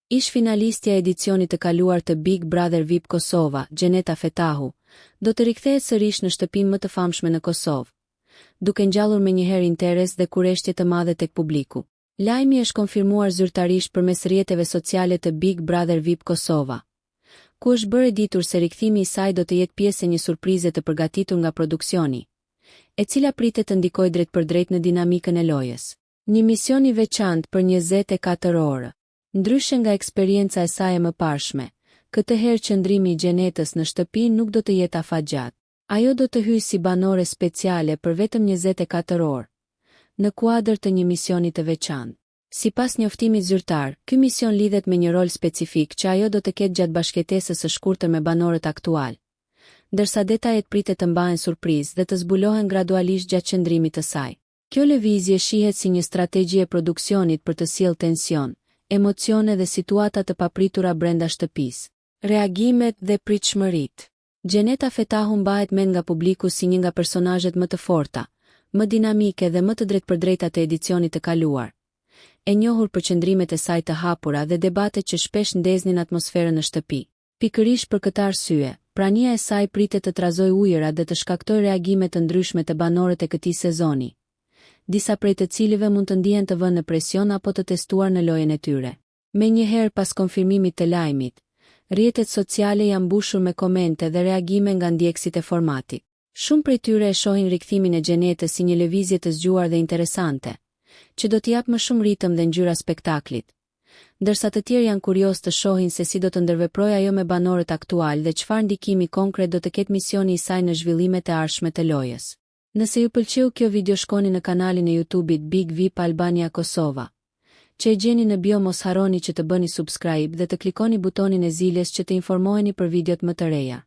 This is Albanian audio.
Ish-finalistja e edicionit të kaluar të Big Brother VIP Kosova, Xheneta Fetahu, do të rikthehet sërish në shtëpinë më të famshme në Kosovë, duke ngjallur menjëherë interes dhe kureshtje të madhe tek publiku. Lajmi është konfirmuar zyrtarisht përmes rrjeteve sociale të Big Brother VIP Kosova, ku është bërë e ditur se rikthimi i saj do të jetë pjesë e një surprize të përgatitur nga produksioni, e cila pritet të ndikojë drejtpërdrejt në dinamikën e lojës. Një mision i veçantë për 24 orë. Ndryshe nga eksperienca e saj e mëparshme, këtë herë qëndrimi i Xhenetës në shtëpi nuk do të jetë afatgjatë. Ajo do të hyjë si banore speciale për vetëm 24 orë, në kuadër të një misioni të veçantë. Sipas njoftimit zyrtar, ky mision lidhet me një rol specifik që ajo do të ketë gjatë bashkëjetesës së shkurtër me banorët aktualë, ndërsa detajet pritet të mbahen surprizë dhe të zbulohen gradualisht gjatë qëndrimit të saj. Kjo lëvizje shihet si një strategji e produksionit për të sjellë tension, emocione dhe situata të papritura brenda shtëpisë. Reagimet dhe pritshmëritë. Xheneta Fetahu mbahet mend nga publiku si një nga personazhet më të forta, më dinamike dhe më të drejtpërdrejta të edicionit të kaluar, e njohur për qëndrimet e saj të hapura dhe debatet që shpesh ndeznin atmosferën në shtëpi. Pikërisht për këtë arsye, prania e saj pritet të trazojë ujërat dhe të shkaktojë reagime të ndryshme te banorët e këtij sezoni, disa prej të cilëve mund të ndihen të vënë në presion apo të testuar në lojën e tyre. Menjëherë pas konfirmimit të lajmit, rrjetet sociale janë mbushur me komente dhe reagime nga ndjekësit e formatit. Shumë prej tyre e shohin rikthimin e Xhenetës si një lëvizje të zgjuar dhe interesante, që do t'i japë më shumë ritëm dhe ngjyra spektaklit. Ndërsa të tjerë janë kuriozë të shohin se si do të ndërveprojë ajo me banorët aktualë dhe çfarë ndikimi konkret do të ketë misioni i saj në zhvillimet e ardhshme të lojës. Nëse ju pëlqeu kjo video shkoni në kanalin e YouTube-it Big VIP Albania Kosova, që e gjeni në bio mos harroni që të bëni subscribe dhe të klikoni butonin e ziles që të informoheni për videot më të reja.